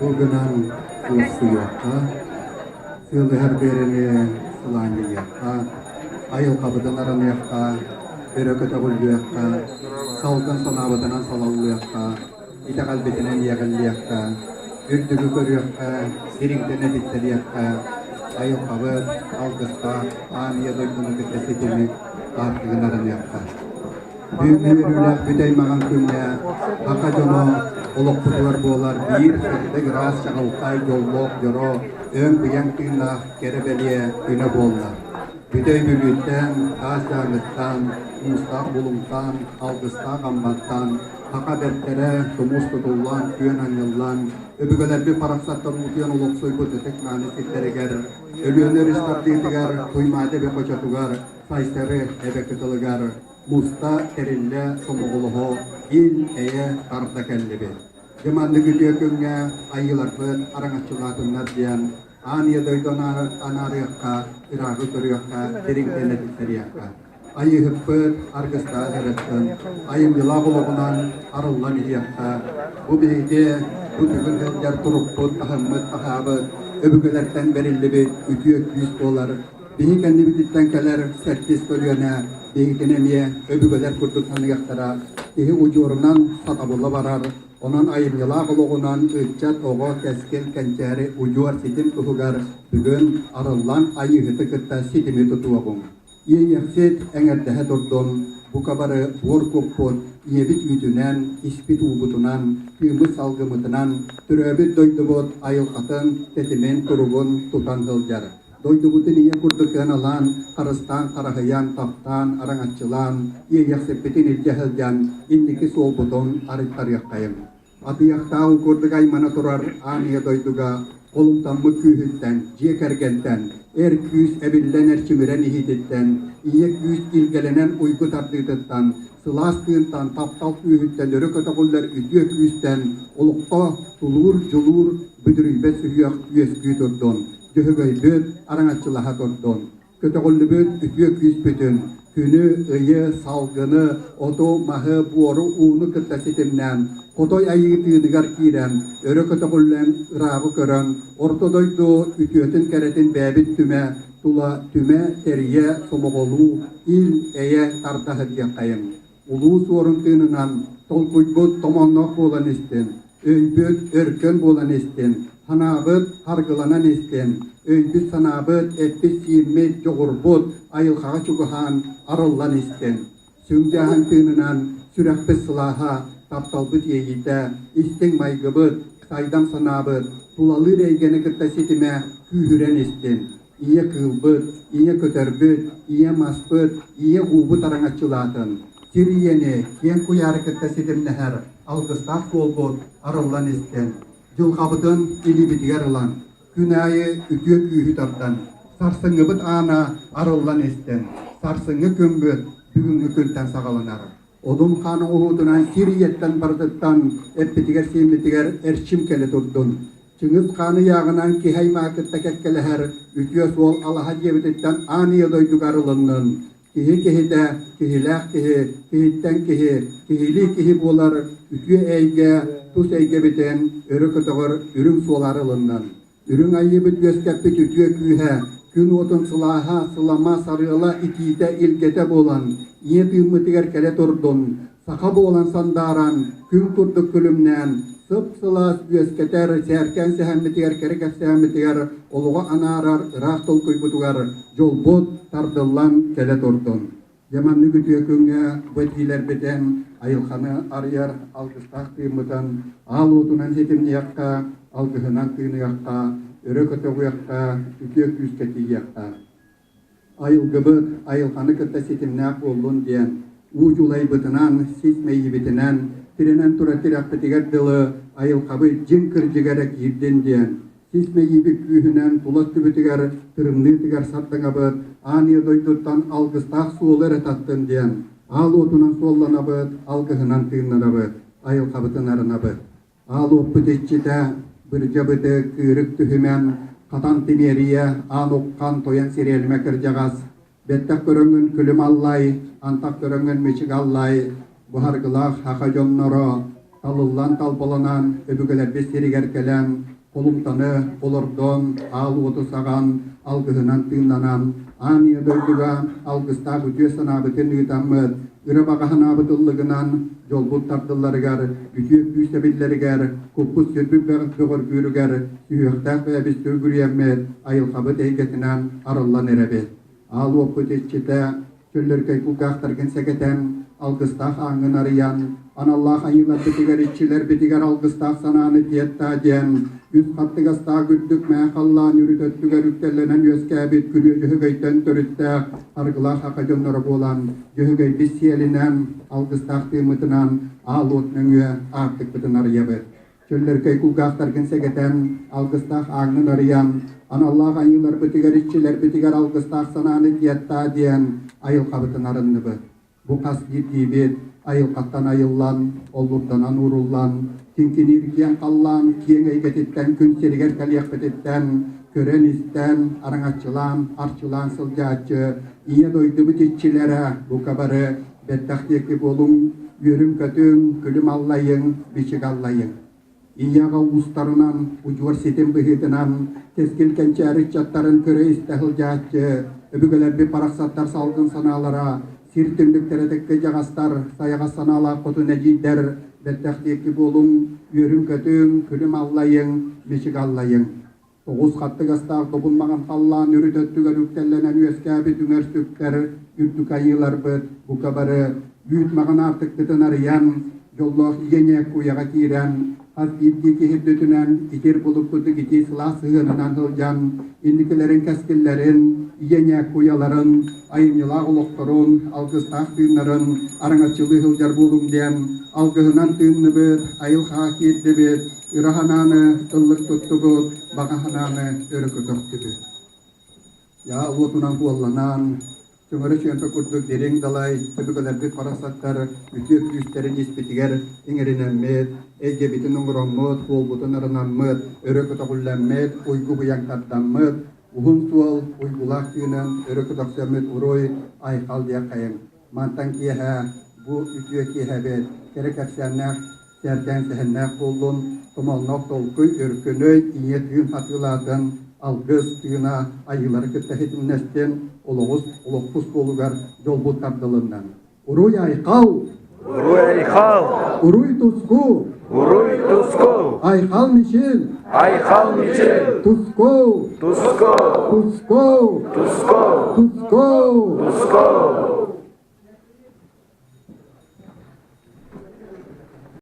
Бу гынан уоскуйуохха, сыалыһар биэрэни сылаанньыйыахха, айылҕабытын араныахха, өрө көтөҕүллүөххэ, салгын санаабытынан салаллыахха, итэҕэлбитинэн иэҕиллиэххэ, үрдүгү көрүөххэ, дириҥтэн этиттэриэххэ, айылҕабыт алгыстаах аан ийэ дойдуну кытта ситими аартыгын арыныахха. Бүгүҥҥү үөрүүлээх бүтэй маҥан күҥҥэ саха дьоно олохпутугар буолар биир сырдык ыраас чаҕылхай дьоллоох дьоро өҥ-быйаҥ тыыннаах кэрэ бэлиэ күнэ буолла. Бүтэй Бүлүүттэн, Таас Дьааҥыттан, Муустаах Булуҥтан, Алгыстаах Амматтан саха бэртэрэ тумус тутуллан, күөн анньыллан, өбүгэлэрбит барахсаттар уутуйан олохсуйбут ытык-мааны сирдэригэр, Өлүөнэ өрүс тардыытыгар, Туймаада эбэ хочотугар, Сайсары эбэ кытылыгар муста тэриллэ сомоҕолоһо ил-эйэ тарда кэллибит. Дьэ маннык үтүө күҥҥэ айыыларбыт араҥаччылаатыннар диэн аан ийэ дойду анаарыахха, ырааҕы көрүөххэ, дириҥтэн этиттэриэххэ. Айыыһыппыт аргыстаах эрэртэн айымньылаах олоҕунан арыллан иһиэххэ. Бу биһиги бу бүгүн сылдьар турукпут, таһыммыт, таһаабыт, өбүгэлэртэн бэриллибит үтүө күүс буолар. Биһи кэннибититтэн кэлэр сэттис көлүөнэ биһигини эмиэ өбүгэлэр курдук саныахтара. Киһи удьуорунан сатабыла барар, онон айымньылаах олоҕунан ыччат, оҕо, кэскил, кэнчээри удьуор ситим туһугар бүгүн арыллан Айыыһыты кытта ситими тутуоҕуҥ. Иэйиэхсит эҥэрдэһэ турдун, бука бары буор куппут, ийэбит үүтүнэн, испит уубутунан, тыыммыт салгыммытынан төрөөбүт дойдубут айылҕатын, тэтимин, туругун тутан сылдьар. Дойдубутун ийэ курдук ыаналаан, харыстаан, хараһыйан, таптаан, араҥаччылаан, иэйиэхсиппитин илдьэ сылдьан, инники суолбутун арыйтарыаххайыҥ. Атыйахтаах курдук аймана турар аан ийэ дойдуга холумтаммыт күүһүттэн, дьиэ кэргэнтэн, эр күүс эбиллэн эрчимирэн иһиититтэн, ийэ күүс илгэлэнэн уйгу тардыытыттан, сылаас тыынтан, таптал күүһүттэн өрө көтөҕүллэр үтүө күүстэн олоххо тулуур, дьулуур, бүдүрүйбэт сүһүөх үөскүү турдун, дьөһөгөйбүт араҥаччылаһа турдун. Көтөҕүллүбүт үтүө күүспүтүн, күнү, ыйы, салгыны, оту, маһы, буору, ууну кытта ситимнээн, хотой айыы тыыныгар киирэн, өрө көтөҕүллэн, ырааҕы көрөн, орто дойду үтүөтүн-кэрэтин бэйэбит түмэ, тула түмэ, тэрийэ, сомоҕолуу, ил-эйэ тарда сылдьыаххайыҥ. Улуу Суорун тыынынан толкуйбут томонноох буолан истин, өйбүт өркөн буолан истин, санаабыт харгыланан истин, өйбүт-санаабыт, эппит-сииммит, дьоҕурбут айылҕаҕа чугаһаан арыллан истин. Сүҥдьааһын тыынынан сүрэхпит сылааһа, тапталбыт иэйиитэ, истиҥ майгыбыт, сайдам санаабыт, тулалыыр эйгэни кытта ситимэ күүһүрэн истин. Ийэ кыылбыт, ийэ көтөрбүт, ийэ маспыт, ийэ уубут араҥаччылаатын, сир ийэни киэҥ куйаары кытта ситимнэһэр алгыстаах суолбут арыллан истин, дьылҕабытын илиибитигэр ылан, күн аайы үтүө күүһү тардан, сарсыҥҥыбыт аана арыллан истин, сарсыҥҥы күммүт бүгүҥҥү күнтэн саҕаланар. Одун хаан оҥоһуутунан сир ийэттэн барытыттан эппитигэр-сииммитигэр эрчим кэлэ турдун. Чыҥыс хаан ыйааҕынан киһи аймаҕы кытта кэккэлэһэр үтүө суол алаһа дьиэбититтэн аан ийэ дойдуга арылыннын. Киһи киһитэ, киһилээх киһи, киһиттэн киһи, киһилии киһи буолар үтүө эйгэ тус эйгэбитин өрө көтөҕөр үрүҥ суол арылыннын. Үрүҥ айыыбыт үөскэппит үтүө күүһэ, күн уотун сылааһа, сылама, сарыала, итиитэ, илгэтэ буолан, ийэ тыыммытыгар кэлэ турдун, саха буолан сандааран, күн курдук күлүмнээн, сып-сылаас үөскэтэр, сээркээн сэһэммитигэр, кэрэ кэпсээммитигэр олоҕу анаарар ыраах толкуйбутугар дьолбут тардыллан кэлэ турдун. Дьэ маннык үтүө күҥҥэ бу этиилэрбитин айылҕаны арыйар алгыстаах тыыммытын аал уотунан ситимниэххэ, алгыһынан тыыныахха, өрө көтөҕүөххэ, үтүө күүскэ тиийиэххэ. Айылгыбыт айылҕаны кытта ситимнээх буоллун диэн уу дьулайбытынан, сис мэйиибитинэн, тирэнэн турар тирэхпитигэр дылы айылҕабыт дьиҥ кырдьыга эрэ киирдин диэн Сис мэйиибит күүһүнэн тула өттүбүтүгэр тырымныытыгар сардаҥабыт, аан ийэ дойдуттан алгыстаах суолу эрэ таттын диэн, аал уотунан суолланабыт, алгыһынан тыыннанабыт, айылҕабытын арынабыт. Аал уоппут иччитэ, бырдьабыты кыырык түһүмэн, хатан тимиэрийэ, аан уххан тойон сириэлимэ кырдьаҕас, бэттэх көрөҥҥүн күлүм аллай, антах көрөҥҥүн мичик аллай, буһаргылаах саха дьонноро. Талыллан талбаланан өбүгэлэрбит сиригэр кэлэн, холумтаны олордон, аал уоту саҕан, алгыһынан тыыннанан, аан ийэ дойдуга алгыстаах үтүө санаабытын ыытаммыт, ыра баҕа санаабыт ыллыгынан дьолбут тардылларыгар, үтүө күүс эбиллэригэр, куппут-сүрбүт бөҕөргүүрүгэр сүһүөхтээх бэйэбит сүргүрүйэммит, айылҕабыт эйгэтинэн арыллан эрэбит. Аал уоппут иччитэ Чөллөркөй кулгаахтаргын сэгэтэн, алгыстаах ааҥҥын арыйан, аналлаах айыыларбытыгар, иччилэрбитигэр алгыстаах санааны тиэртаа диэн, үс хаттыгастаах үрдүк мээ халлаан үрүт өттүгэр үктэллэнэн үөскээбит күрүө дьөһөгөйтөн төрүттээх аргылаах аха дьонноро буолан, дьөһөгөйбүт сиэлинэн, алгыстаах тыыммытынан аал уот нөҥүө аартыкпытын арыйабыт. Чөллөркөй кулгаахтаргын сэгэтэн, алгыстаах ааҥҥын арыйан, аналлаах айыыларбытыгар, иччилэрбитигэр алгыстаах санааны тиэртаа диэн айылҕабытын арынныбыт. Бу хас биирдиибит айылҕаттан айыллан, оллурданан ууруллан, киҥкиниир киэҥ халлаан киэҥ эйгэтиттэн күн сиригэр кэлиэхпититтэн көрөн-истэн, араҥаччылаан, арчылаан сылдьааччы Ийэ дойдубут иччилэрэ бука бары Бэттэх диэки буолуҥ, үөрүҥ-көтүҥ, күлүм аллайыҥ, бичик аллайыҥ. Ийэ-аҕа уустарынан, удьуор ситим быһыытынан кэскил кэнчээри ыччаттарын көрө-истэ сылдьааччы, өбүгэлэрбит барахсаттар салгын санаалара, сир түннүктэрэ тэккэ дьаҕастар, сайаҕас санаалаах хотун эдьиийдэр бэттэх диэки буолуҥ, үөрүҥ-көтүҥ, күлүм аллайыҥ, бичик аллайыҥ. Тоҕус хаттыгастаах добун маҥан халлаан үрүт өттүгэр үктэллэнэн үөскээбит үҥэр сүктэр үрдүк айыыларбыт бука бары үүт маҕан аартыкпытын арыйан, дьоллоох ийэ куйаҕа киирэн, хас биирдии киһи үрдүтүнэн итир булуккутук итии сылаас сыһыанынан сылдьан, инникилэрин кэскиллэрин, ийэ куйаларын, айымньылаах олохторун, алгыстаах тыыннарын араҥаччылыы сылдьар буолуҥ диэн алгыһынан тыынныбыт, айылҕаҕа киирдибит, Ыра санааны ыллык туттубут, баҕа санааны өрө көтөхтүбүт. Дьаа уотунан куолланан, чөҥөрө чүөмпэ курдук дириҥ далай өбүгэлэрбит барахсаттар үтүө күүстэрин испитигэр иҥэринэммит, эйгэбитин оҥороммут, суолбутун арынаммыт, өрө көтөҕүллэммит, уйгу быйаҥ тардаммыт, уһун суол уйгулаах тыынын өрө көтөхсөммүт уруй айхал диэххэйиҥ. Мантан киэһэ бу үтүө киэһэбит кэрэ кэпсээннээх сээркээн сэһэннээх буоллун, томолноох толкуй, өркөнөй, ийэ тыын хатыылаатын, алгыс тыына айыылары кытта ситимнэстин, олоҕус олохпус суолугар дьолбут тардылыннын. Уруй айхал! Уруй айхал! Уруй туску! Уруй туску! Айхал мичил! Айхал мичил! Туску! Туску! Туску! Туску! Туску! Туску!